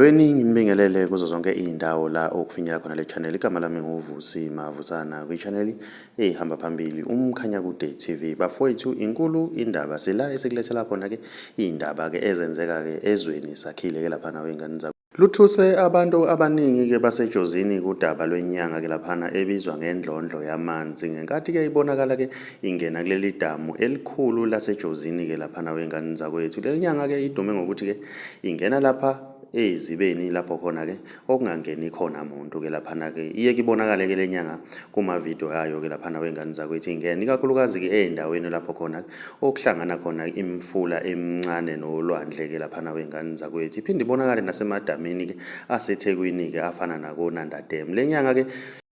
Molweni, nginibingelele kuzo zonke iy'ndawo la okufinyela khona le channel. Igama lami nguVusi Mavusana kwi-channel ehamba phambili uMkhanyakude TV. Bafowethu, inkulu indaba sila esikulethela khona-ke iy'ndaba-ke ezenzeka-ke ezweni sakhile-ke laphana wey'ngane zakho. Luthuse abantu abaningi-ke baseJozini kudaba lwenyanga ke laphana ebizwa ngendlondlo yamanzi ngenkathi ke ibonakala ke ingena kuleli damu elikhulu laseJozini ke laphana wengane zakwethu. Le nyanga ke idume ngokuthi ke ingena lapha ey'zibeni lapho khona-ke okungangeni khona muntu ke laphana-ke iye kibonakale ke le nyanga kumavidiyo ayo ke laphana wengane zakwethu ingena ikakhulukazi ke ey'ndaweni lapho khona okuhlangana khona imifula emincane nolwandle-ke laphana wey'ngane zakwethu. Iphinde ibonakale nasemadamini-ke aseThekwini-ke afana nakoNanda Dam. Le nyanga-ke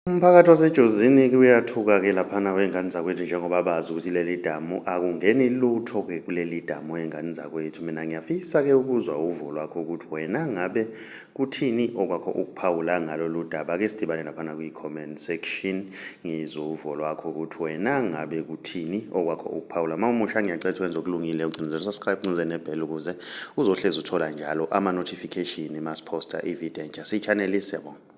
umphakathi waseJozini-ke uyathuka-ke laphana wey'ngane zakwethu njengoba bazi ukuthi leli damu akungeni lutho-ke kuleli damu wey'ngane zakwethu. Mina ngiyafisa-ke ukuzwa uvo lwakho ukuthi wena ngabe Kuthini okwakho ukuphawula ngalolu daba? Ake sidibane laphana kwi-comment section ngizwe uvo lwakho ukuthi wena ngabe kuthini okwakho ukuphawula. Uma umusha ngiyacetha wenze okulungile ucinezele subscribe ucineze nebhele ukuze uzohlezi uthola njalo ama-notification uma siphosta ividiyo entsha. Siyi-channel siyabonga.